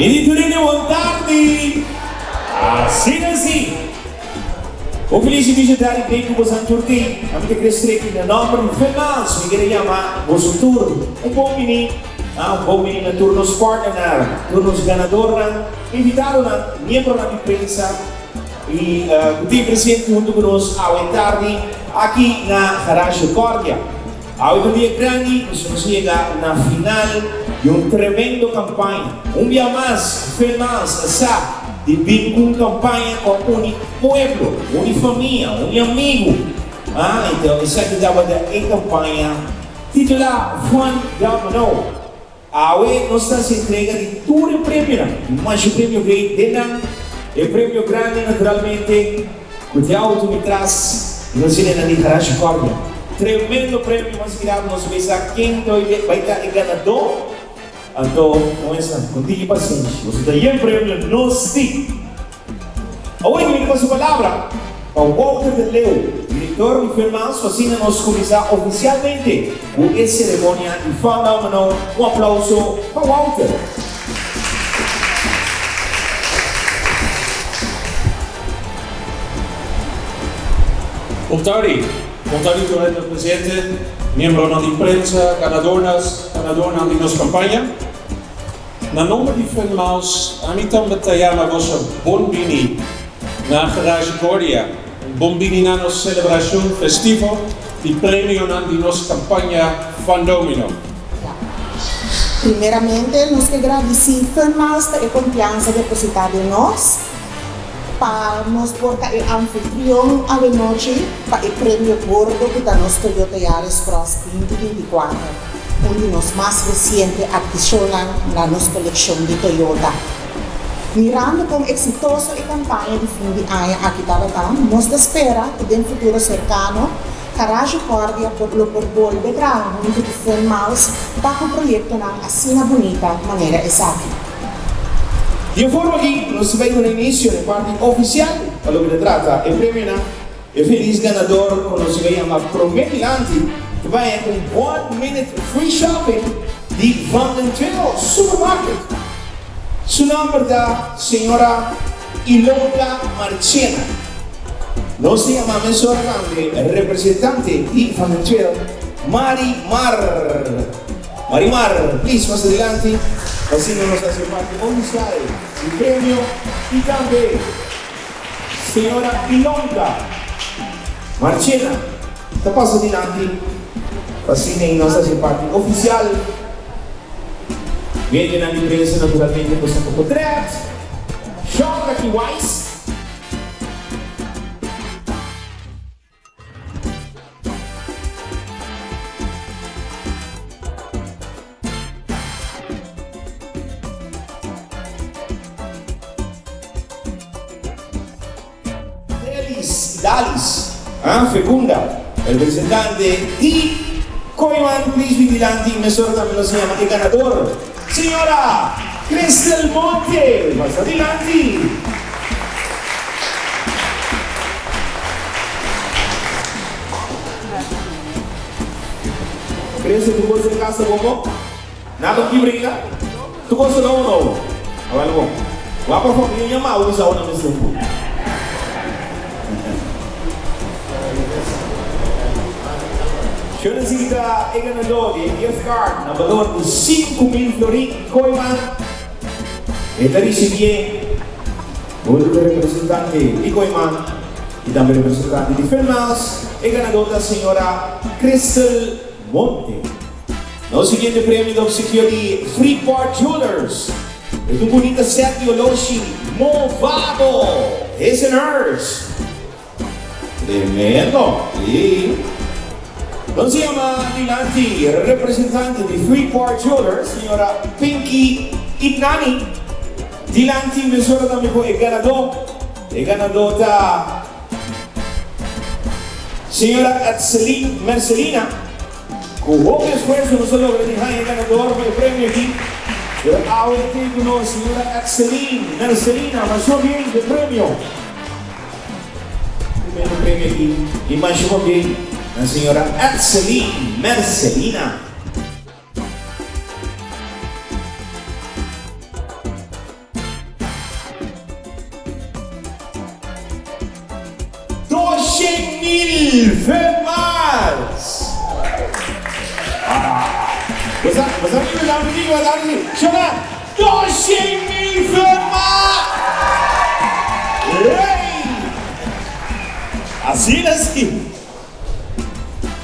Mi di tur hende bon tardi! Asina si! Un felis inicio di tardi den ku bosan tur tin. Ami ta kere streki na nomber di Phil Miles. Mi kere yama boso tur un bon bini, ah, un bon bini na tur nos partnernan, tur nos ganadornan, invitadonan, miembronan di prensa i ku tin presente huntu ku nos awe tardi aki na Garage Cordia. Awe ta un dia grandi pasobra nos a yega na final di un tremendo campaña. Un bia mas, fe mas a sa di bin cu un campaña cu a uni pueblo, uni famia, uni amigo. Ah, enton esaki tabata e campaña titula Juan Domino. Awe nos ta haci entrega di tur e premionan, y masha premio grei den nan, e premio grandi naturalmente cu t'e auto mi tras y nos hende nan di Garage Cordia. Tremendo premio, mas mirado nos bay sa ken ta bay ta e ganador, anto con esnan con tiki pasenshi boso ta yen premio nos tin. Awor mi ta pasa palabra pa Wouter de Leeuw, director di Filmhouse, pa asina nos cuminsa oficialmente cu e ceremonia di Fun Domino. Un aplauso pa Wouter. Bon tardi. Bon tardi tur hende presente, miembronan di prensa, ganadornas, ganadornan di nos campaña. Na nomber di Fun Miles, ami tambe ta yama boso bon bini na Garage Cordia. Bon bini na nos celebracion festivo di premionan di nos campaña Fun Domino. Primeramente nos ke gradici Fun Miles pa e confiansa deposita den nos pa nos por ta e anfitrion awenochi pa e premio gordo cu ta nos Toyota Yaris Cross 2024. Un di nos mas resiente atkishonnan na nos kolekshon di Toyota. Mirando kon eksitoso e kampaña di fin di aña aki tabata, nos ta spera ku den futuro serkano Garage Cordia por lo por bolbe traha huntu ku Fun Miles pa ku proyektonan asina bunita manera esaki. Di e forma aki nos ta bai duna inisio na e parti ofisial pa loke ta trata e premionan. E felis ganador ku nos a yama Promé Dilanti ta bai ku un one minute free shopping di Van den Tweel Supermarket. Su nomber ta señora Ilonka Marchena. Nos ta yama mesora tambe representante di Van den Tweel, Mari Mar. Mari Mar, please pasa dilanti pa asina nos hasi e parti ofisial di premio i tambe. Señora Ilonka Marchena ta pasa dilanti pa asina i nos haci parti oficial. Medionan di prensa naturalmente por saca potret. Shonda ki wise. Delis Dalis, ah, Fecunda, representante di Kooiman Chris Vigilanti, mesora tambe nos yama e ganador, señora Crystal Monte, pasa dilanti. Crystal, tu gosta di casa bo bo? Nada ki bringa? Tu gosta no o no? Awel bo. Wak pa familia yama bo bisa bo na mes tempu. Shonecita e ganador di e gift card na balor di 5000 florin di Kooiman. E ta ricibié hunto cu e representante di Kooiman y tambe representante di Fenmas. E ganador ta señora Crystal Monte. Nos siguiente premio ta obsequio di Freeport Jewelers. E ta un bunita set di oloshi Movado, his and hers. Tremendo! Si. Nos yama dilanti representante di Freeport Jewelers, señora Pinky Idnani. Dilanti mesora tambe cu e ganador. E ganador ta señora Etseline Mercelina. Ku hopi esfuerso nos a logra di haña e ganador pa e premio aki. Pero awe ta tin ku nos señora Etseline Mercelina masha bien ku e premio. Tremendo premio aki y masha pabien na señora Etseline Mercelina. 200,000 Fun Miles! Bo sa, bo sa mi mi digo a dal Shona, 200,000 Fun Miles! Hey! Asina asina.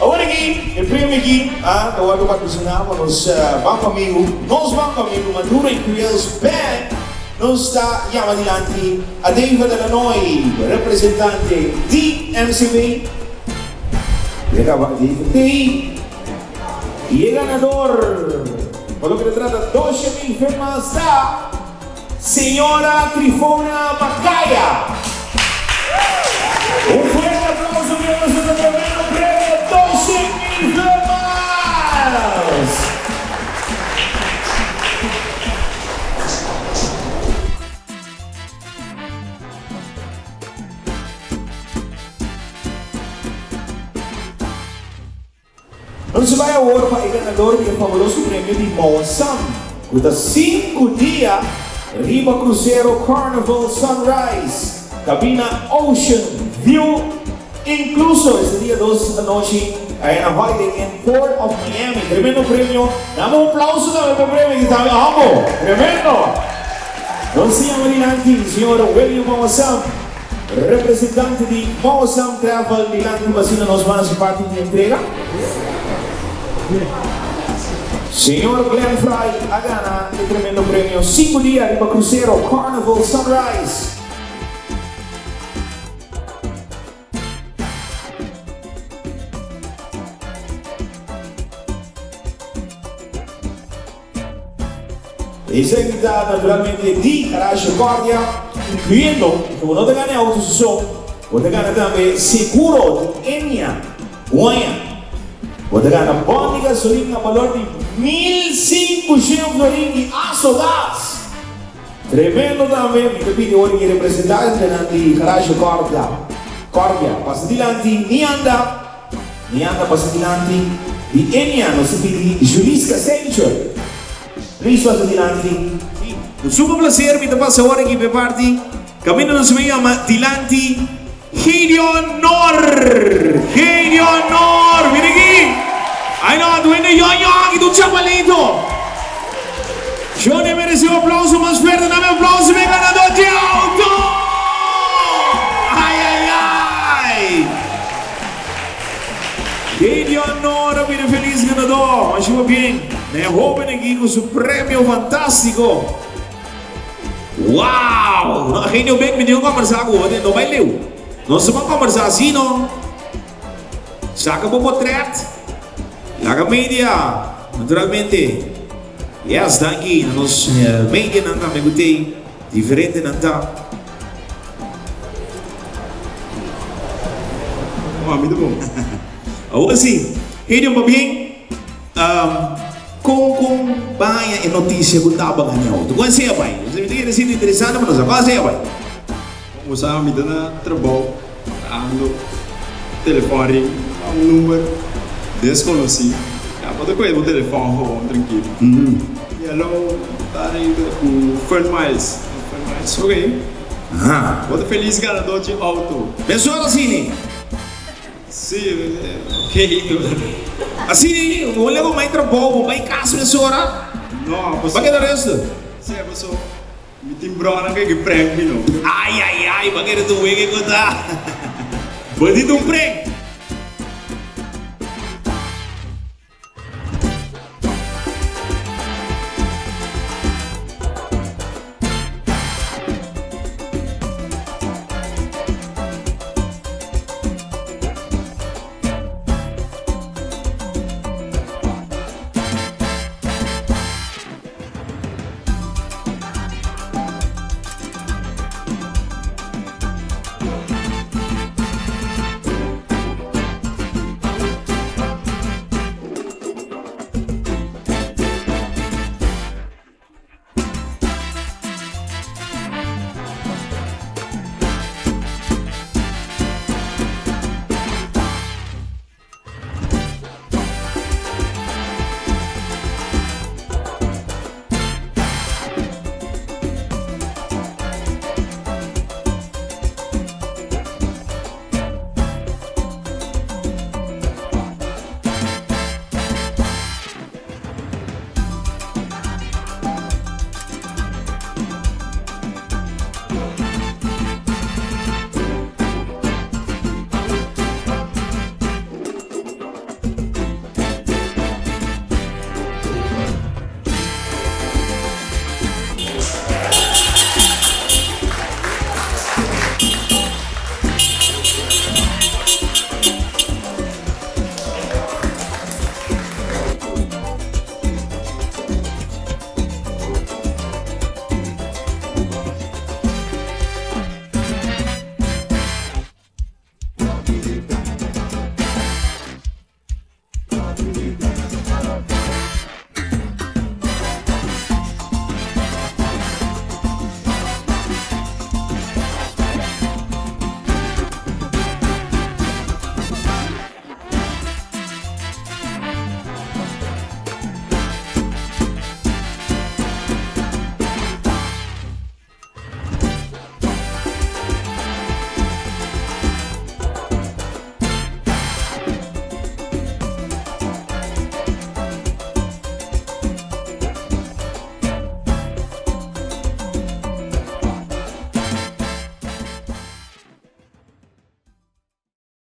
Awor aki, e premio aki a ta wordo patrociná pa nos banco amigo, nos banco amigo Maduro y Creoles Bank. Nos ta yama dilanti a David Delanoy, representante di MCB. Y a caba David tey. Y e ganador pa loke ta trata 200,000 firmas ta Señora Trifona Macaya. Un fuerte aplauso miembros pa tremendo premio 200,000 firmas! Nos bai awor pa e ganador di e fabuloso premio di Moasam, ku ta sinku dia riba krusero Carnival Sunrise, kabina Ocean View inkluso. Este dia dos anochi aya na Holiday Inn Port of Miami. Tremendo premio. Dame un aplauso tambe pa e premio aki tambe, amo! Tremendo! Nos yama dilanti señor William Moasam. Representante di Moasam Travel dilanti pa asina nos ban hasi parti di entrega. Señor Glenn Fry a gana e tremendo premio sinku dia riba krusero Carnival Sunrise. Esaki ta naturalmente di Garage Cordia, incluyendo cu bo no ta gana e auto su so, bo ta gana tambe seguro di Enya un aña. Bo ta gana bon di gasolin na balor di 1500 florin di Asogas. Tremendo tambe, mi ta pidi ora di representantenan di Garage Cordia, Cordia, pasa dilanti, ni anda. Mi anda pasa dilanti di Enya, nos ta pidi Juliska Sanchez. Please pasa dilanti. Ku suma placer mi ta pasa ora aki p'e parti kaminda nos me yama dilanti Gideon Nor. Gideon Nor, bini aki. Ay no, duende yon yon aki ta un chapalito. Johnny merece un aplauso mas fuerte, dame aplauso p'e ganador di auto! Ay ay ay! Gideon Nora bira feliz ganador. Masha pabien na e hoben aki cu su premio fantastico. Wow! No, Gideon ben mi tin un conversa cu bo, no bay leu. Nos ta ban conversa asi no. Saca bo potret. Laga media, naturalmente. Yes, danki na nos medianan tambe cu tey, diferentenan ta. Mami ta bon. Awor si, Gideon pabien, con con baña e noticia cu taba gana auto? Con esey a bay? Mi ta kere sinti interesante pa nos sa. Con esey a bay? Bo sa mi ta na trabou ando telefon ring pa un number desconoci. Ya bo ta coge bo telefon gewoon trankilo. Y alo ta ring cu Fun Miles. Fun Miles ok. Bo ta feliz ganador dje auto. Mesora asini? Si ok. Asini bo leba mai trabou bo bai cas mesora? No paso. Ba keda resto? Si paso. Mi tin bronan ke ke prank mi no. Ai ai ai ba kere tu wege ku ta. Bo di tu prank.